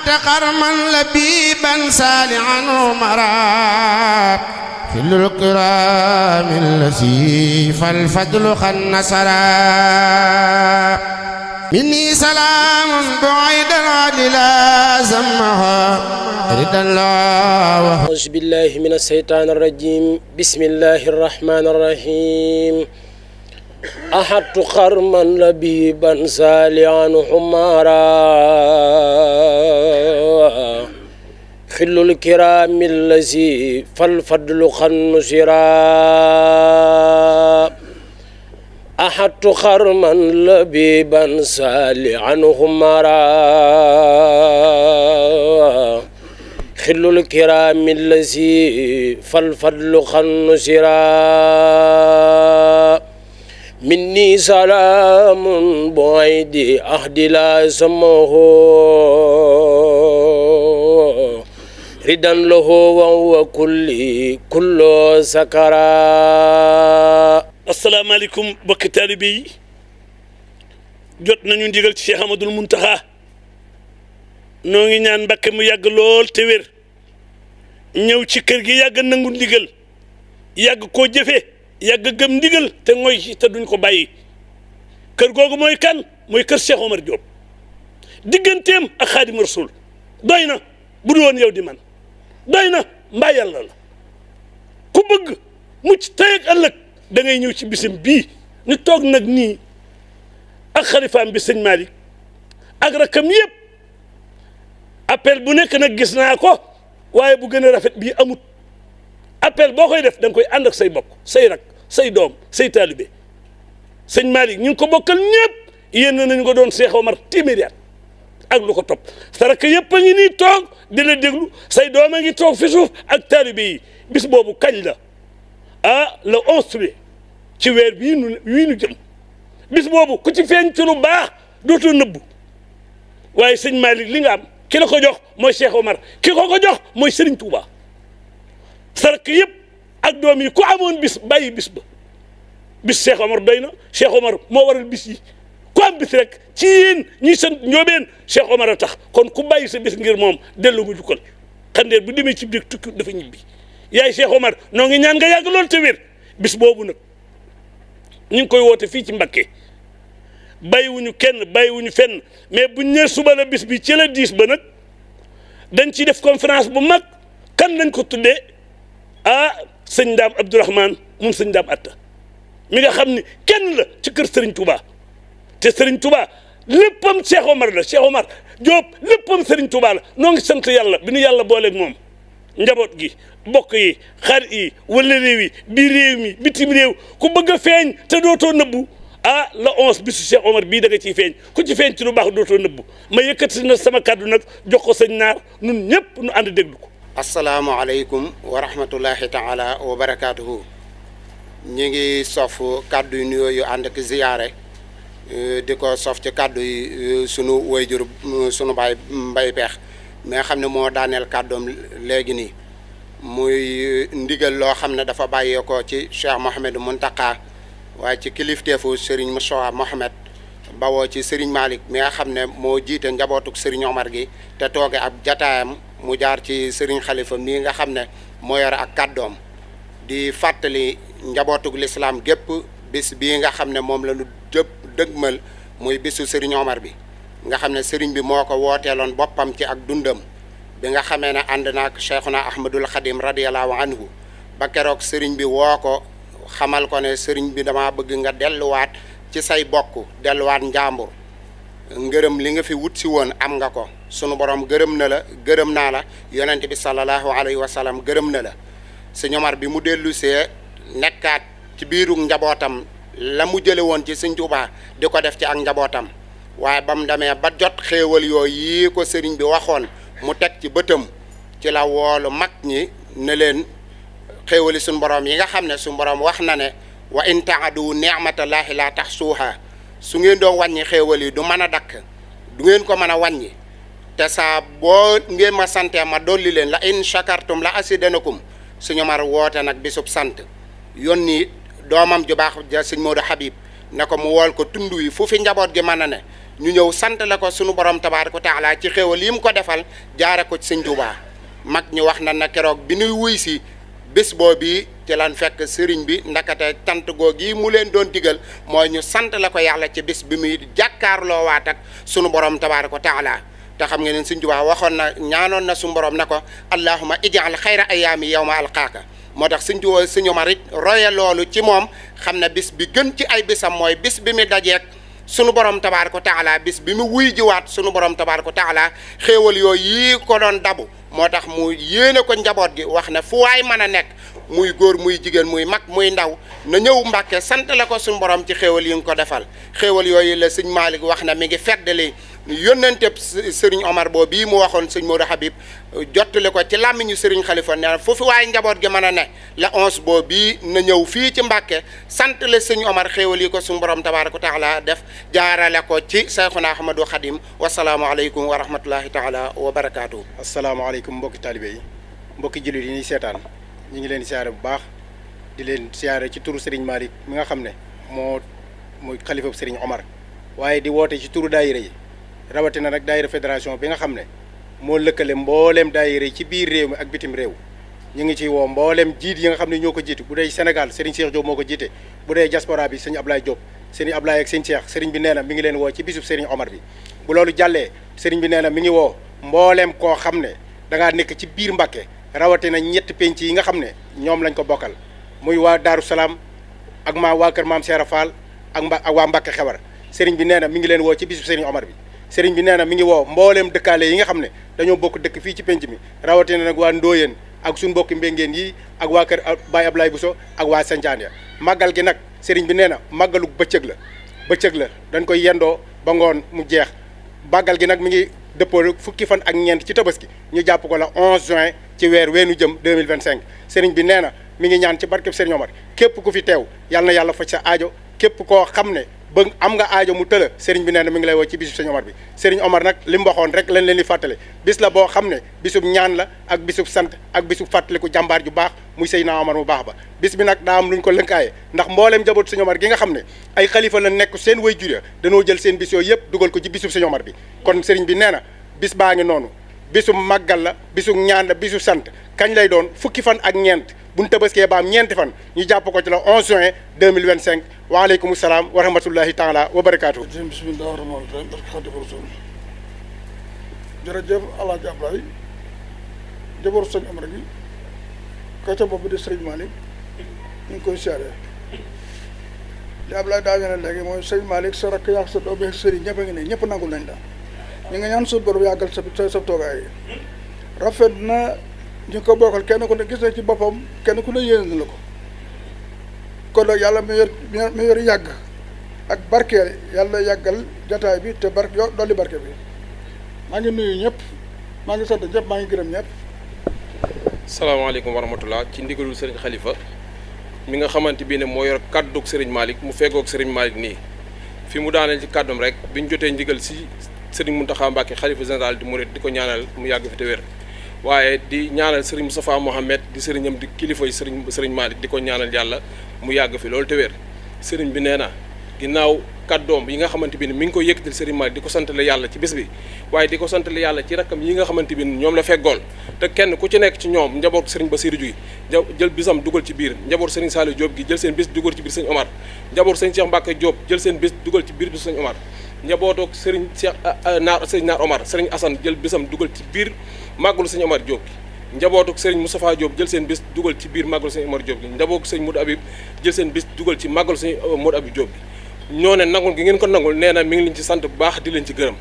أحدت قرما لبيبا سالعا عمرا كل الكرام الذي فالفضل خنسرا مني سلام بعيدا عدلا زمها رضا الله. أعوذ بالله من الشيطان الرجيم. بسم الله الرحمن الرحيم. أحدت خرما لبيبا سالعا حمارا خل الكرام الذي فالفضل خنسرا أحدت خرما لبيبا سالعا حمارا خل الكرام الذي فالفضل خنسرا مني سلام بعيد أهد لا سمه ردا له وهو كل سكرا. asalaamaaleykum bokki taalibe yi jot nañu ndigal ci Cheikh Ahmadul Muntaxa noo ngi ñaan Mbàkke mu yàgg lool te wér ñëw ci kër gi yàgg nangu ndigal yàgg koo jëfe yàgg gëm ndigal te mooy te duñ ko bàyyi. kër googu mooy kan mooy kër Cheikh Omar Diop digganteem ak Xaadim Rasul doy na bu du woon yow di man doy na mbaa yàlla la ku bëgg mucc tey ak ëllëg da ngay ñëw ci bisam bii ñu toog nag nii ak xalifaam bi sëñ Malick ak rakam yëpp appel bu nekk nag gis naa ko waaye bu gën a rafet bii amut appel boo koy def da nga koy ànd ak say bokk say rak say doom say taalibe sëñ Malick ñu ngi ko bokkal ñëpp yéen nañu ko doon Cheikh Omar téeméeri at ak lu ko topp sa rak yëpp a ngi nii toog di la déglu say doom a ngi toog fi suuf ak taalibe yi bis boobu kañ la le 11 ci weer bii nu jëm bis boobu ku ci feeñ ci lu baax dootoo nëbbu waaye sëñ Malick li nga am ki la ko jox mooy Cheikh Omar ki ko jox mooy Serigne Touba sarak yëpp ak doom yi ku amoon bis bàyyi bis ba bis Cheikh Omar doy na Cheikh Omar moo waral bis yi ku am bis rek ci yéen ñi sant njoobeen Cheikh Omar a tax kon ku bàyyi sa bis ngir moom dellu mu jukkal xandeer bu demee ci biir tukki dafa ñibbi yaay Cheikh Omar noo ngi ñaan nga yàgg lool te wér bis boobu nag ñu ngi koy woote fii ci Mbakke bàyyiwuñu kenn bàyyiwuñu fenn mais buñ ñëwee suba la bis bi ci la 10 ba nag dañ ciy def conférence bu mag kan lañ ko tuddee sëñ Ndaam Abdourahmane moom sëñ Ndaam Atta mi nga xam ni kenn la ci kër Serigne Touba te Serigne Touba léppam Cheikh Omar la Cheikh Omar Diop léppam Serigne Touba la noo ngi sant yàlla bi nu yàlla booleeg moom. njaboot gi bokk yi xarit yi wala réew yi biir réew mi bitim réew ku bëgg a feeñ te dootoo nëbbu la 11 bisu Cheikh Omar bii da nga ciy feeñ ku ci feeñ ci lu baax dootoo nëbbu ma yëkkati na sama kàddu nag jox ko sëñ Naar nun ñëpp nu ànd déglu ko. asalaamaaleykum wa rahmatullahi taala wa barakaatuhu. ñu ngi sof kàddu yu nuyoo yu ànd ak ziyaare di ko sof ci kàddu yi sunu wayjur sunu baay Mbay Peex mi nga xam ne moo daaneel kàddoom léegi nii muy ndigal loo xam ne dafa bàyyeekoo ci Cheikh Mouhamed Mountakha waaye ci kilifteefu Serigne Moussa Mohamed bawoo ci Serigne Malick mi nga xam ne moo jiite njabootuk Serigne Omar gi te tooge ab jataayam mu jaar ci Serigne Khalifa mii nga xam ne moo yore ak kàddoom di fàttali njabootuk lislaam gépp bis bii nga xam ne moom la ñu dëgmal muy bisu Serigne Omar bi nga xam ne sëriñ bi moo ko wooteeloon boppam ci ak dundam bi nga xamee ne ànd naak Cheikhuna Ahmadul Khadim radiyallahu anhu ba keroog sëriñ bi woo ko xamal ko ne sëriñ bi dama bëgg nga delluwaat ci say bokk delluwaat njàmbur ngërëm li nga fi wut si woon am nga ko sunu borom gërëm na la gërëm naa la yonent bi sallallahu alayhi wa sallam gërëm na la sëñ Omar bi mu dellu see nekkaat ci biiru njabootam la mu jële woon ci sëñ Tuubaa di ko def ci ak njabootam waaye ba mu demee ba jot xéewal yooyu yii ko sëriñ bi waxoon mu teg ci bëtam ci la woolu mag ñi ne leen xéewali suñu borom yi nga xam ne suñu borom wax na ne wa in taadu ni'matallahi la tahsuha su ngeen doon wàññi xéewal yi du mën a dakk du ngeen ko mën a wàññi te saa boo ngeen ma santee ma dolli leen la in shakartum la asidanakum suñu mar woote nag bisub sant yónni doomam ju baax ja sëñ Modou Habib ne ko mu wool ko tund wi fu fi njaboot gi mën a ne ñu ñëw sant la ko sunu borom tabaaraka wa taala ci xéewal yi mu ko defal jaare ko ci sëñ Tuubaa mag ñu wax na keroog bi nuy wuy si bés boobu ci lan fekk sëriñ bi ndakate tant googi mu leen doon digal mooy ñu sant la ko yàlla ci bés bi muy jàkkaarloo waat ak sunu borom tabaaraka wa taala te xam nga ne sëñ Tuubaa waxoon na ñaanoon na sunu borom na ko allahumma ij'al xayra ayaami yawma alqaaka moo tax sëñ Omar it roye loolu ci moom xam ne bis bi gën ci ay bisam mooy bis bi mu dajeek sunu borom tabaaraka wa taala bis bi mu wuy jiwaat sunu borom tabaaraka wa taala xéewal yooyu yii ko doon dabu moo tax mu yéene ko njaboot gi wax ne fu waay mën a nekk muy góor muy jigéen muy mag muy ndaw na ñëw Mbàkke sant la ko sunu borom ci xéewal yi nga ko defal xéewal yooyu la sëñ Malick wax na mi ngi feddali yónnenteb sëriñ Omar boo bii mu waxoon sëñ Modou Habib jottali ko ci làmmiñu sëriñ Khalifa nee na foofu waaye njaboot gi mën a ne la 11 boo bii na ñëw fii ci Mbàkke sant la sëñ Omar xéewal yi ko suñu borom tabaaraka wa taala def jaarale ko ci Seyxuna Ahmadou Khadim wasalaamualeykum wa rahmatullahi taala wa barakaatu. asalaamaaleykum mbokki taalibe yi mbokki jullit yi ñuy seetaan ñu ngi leen di siyaare bu baax di leen siyaare ci turu Serigne Malick mi nga xam ne mooy xalifa bu Serigne Omar waaye di woote ci turu daayira yi rawatina nag daayira fédération bi nga xam ne moo lëkkale mbooleem daayira yi ci biir réew mi ak bitim réew ñu ngi ciy woo mbooleem jiit yi nga xam ne ñoo ko jiitu bu dee Sénégal Serigne Cheikh Diop moo ko jiite bu dee diaspora bi sëñ Ablaye Diop Serigne Ablaye ak sëñ Cheikh Serigne bi nee na mi ngi leen woo ci bisub Serigne Omar bi bu loolu jàllee Serigne bi nee na mi ngi woo mbooleem koo xam ne da ngaa nekk ci biir Mbàkke rawatina ñetti penc yi nga xam ne ñoom lañ ko bokkal muy waa Daaru Salaam ak waa kër maam Seera Fall ak waa Mbàkke Xewar Serigne bi nee na mi ngi leen woo ci bisub Serigne Omar bi Serigne bi nee na mi ngi woo mbooleem dëkkaale yi nga xam ne dañoo bokk dëkk fii ci penc mi rawatina nag waa Ndooyeen ak suñu mbokki mbéngeen yi ak waa kër Baye Ablaye Bousso ak waa Sancaan ya màggal gi nag Serigne bi nee na màggalu bëccëg la dañ koy yendoo ba ngoon mu jeex màggal gi nag mi ngi dëppoo fukki fan ak ñeent ci tabaski ñu jàpp ko la 11 juin ci weer weenu jëm 2025 Serigne bi nee na mi ngi ñaan ci barkeb Serigne Omar képp ku fi teew yal na yàlla faj sa aajo képp koo xam ne ba am nga aajo mu tëla Serigne bi nee na mi ngi lay woo ci bisub Serigne Omar bi Serigne Omar nag li mu waxoon rek lañ leen di fàttale bis la boo xam ne bisub ñaan la ak bisub sant ak bisub fàttaliku jàmbaar ju baax muy Seydina Omar mu baax ba bis bi nag daa am luñ ko lënkaaye ndax mbooleem njabootu Serigne Omar gi nga xam ne ay xalifa la nekk seen way jur ya dañoo jël seen bis yooyu yëpp dugal ko ci bisub Serigne Omar bi kon Serigne bi nee na bis baa ngi noonu bisu màggal la bisu ñaan la bisu sant kañ lay doon fukki fan ak ñeent buñ tabaskee ba am ñeenti fan ñu jàpp ko ci la 11 juin 2025 waaleykum salaam wa rahmatullahi taala wa barakaatu. bismillahi rahmaani rahim barke Xaadimu Rasuul jërëjëf Alaaji Ablaye jabaru sëñ Omar gi ka ca bopp di sëriñ Malick ñu ngi koy siyaare li Ablaye daa ne léegi mooy sëñ Malick sa rakk yaag sa doom yeeg sëriñ ñëpp a ngi ne ñëpp nangul nañ la ñu ngi ñaan suñu borom yàggal sa toogaay rafet na ñu ko bokkal kenn ku ne gis na ci boppam kenn ku ne yéene na la ko kon nag yàlla mi yor yàgg ak barkeel yàlla yàggal jataay bi te dolli barke bi maa ngi nuyu ñëpp maa ngi sant ñëpp maa ngi gërëm ñëpp. salaamaaleykum wa rahmatullah ci ndigalul Serigne Khalifa mi nga xamante bi ne moo yor kàddug Serigne Malick mu feggoog Serigne Malick nii fi mu daaneel ci kàddum rek biñ jotee ndigal si Serigne Mountakha Mbacké xalifa général di Mouride di ko ñaanal mu yàgg fi te wér waaye di ñaanal Serigne Moustapha Mohamed di sëriñam di kilifa yi Serigne Malick di ko ñaanal yàlla mu yàgg fi loolu te wér Serigne bi nee na ginnaaw kàddoom yi nga xamante bi ne mi ngi koy yëkkatil Serigne Malick di ko santale yàlla ci bés bi waaye di ko santale yàlla ci rakkam yi nga xamante bi ñoom la feggool te kenn ku ci nekk ci ñoom njaboot Serigne Bassirou Diouf jël bisam dugal ci biir njaboot Serigne Saliou Diop gi jël seen bis dugal ci biir Serigne Omar njaboot Serigne Cheikh Mbacké Diop jël seen bis dugal ci biir bis Serigne Omar njabootu Serigne Cheikh Naar Omar Serigne Assane jël bisam dugal ci biir màggalu Serigne Omar Diop gi njabootu Serigne Moustapha Diop jël seen bis dugal ci biir màggalu Serigne Omar Diop gi njabootu Serigne Modou Habib jël seen bis dugal ci màggalu Serigne Modou Habib Diop gi ñoo ne nangul gi ngeen ko nangul nee na mi ngi leen ci sant bu baax di leen ci gërëm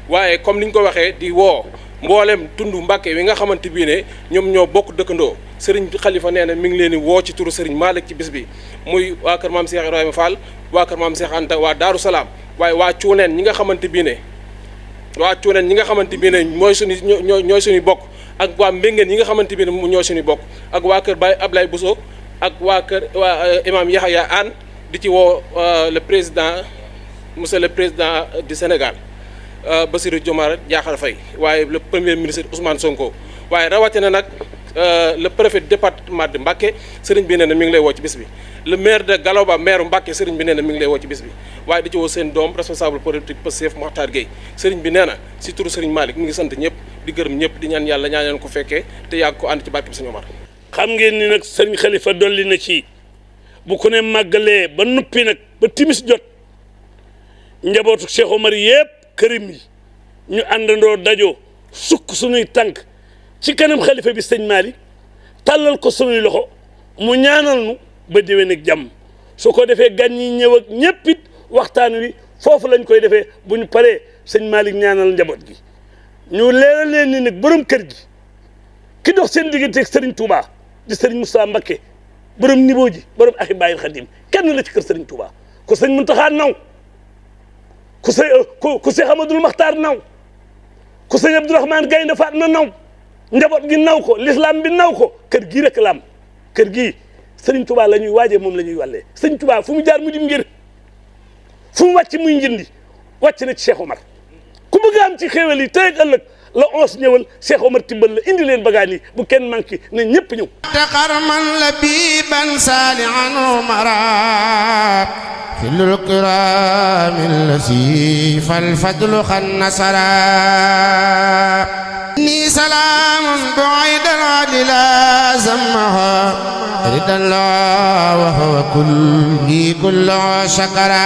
waaye comme ni ñu ko waxee di woo mboolem tundu Mbàkke wi nga xamante bii ne ñoom ñoo bokk dëkkandoo Serigne Khalifa nee na mi ngi leen di woo ci turu Serigne Malick ci bis bi muy waa kër maam Cheikh Ibrahima Fall waa kër maam Cheikh Anta waa Daaru Salaam waaye waa Cuuneen ñi nga xamante bii ne mooy ñooy suñuy bokk ak waa Mbéngeen ñi nga xamante bii ne ñooy suñuy bokk ak waa kër Baye Ablaye Bousso ak waa kër imam Yahya Anne di ci woo monsieur le président du Sénégal Bassirou Diomaye Diakhar Faye waaye le premier ministre Ousmane Sonko waaye rawatina nag le préfet du département de Mbacké sëriñ bi nee na mi ngi lay woo ci bis bi le maire de Galoba maire Mbacké sëriñ bi nee na mi ngi lay woo ci bis bi waaye di ci woo seen doom responsable politique Pastef Mokhtar Gueye sëriñ bi nee na si turu sëriñ Malick mi ngi sant ñëpp di gërëm ñëpp di ñaan yàlla ñaanal ko fekkee te yàgg ko ànd ci barke bi sëriñ Omar. xam ngeen ni nag sëriñ Khalifa dolli na ci bu ko ne màggalee ba nuppi nag ba timis jot njabootu Cheikh Omar yëpp kërim yi ñu àndandoo dajoo sukk suñuy tànk ci kanam xalifa bi sëñ Malick tàllal ko suñuy loxo mu ñaanal nu ba déwén ak jàmm su ko defee gan ñi ñëw ak ñëpp it waxtaan wi foofu lañ koy defee bu ñu paree sëñ Malick ñaanal njaboot gi ñu leeral leen ni nag borom kër gi ki dox seen diggante ak Serigne Touba di Serigne Moussa Mbacké borom niveau ji borom Ahibaahil Khadim kenn la ci kër Serigne Touba ku sëñ Mountakha naw ku Seex Ahmadul Maxtaar naw ku sëñ Abdourahmane Gaynde Fatma naw njaboot gi naw ko l'islam bi naw ko kër gii rek la am kër gii Serigne Touba la ñuy waajee moom la ñuy wàllee Serigne Touba fu mu jaar mu dim ngir fu mu wàcc muy njëndi wàcc na ci Cheikh Omar ku bëgg am ci xéewal yi tey ak ëllëg la 11 ñëwal Cheikh Omar tibbal la indi leen bagaan yi bu kenn manqué na ñëpp ñëw تقرمن لبيبا سالعا مرا في الكرام الذي فالفضل خنسرا إني سلام بعيد العدل زمها رضا الله وهو كل شكرا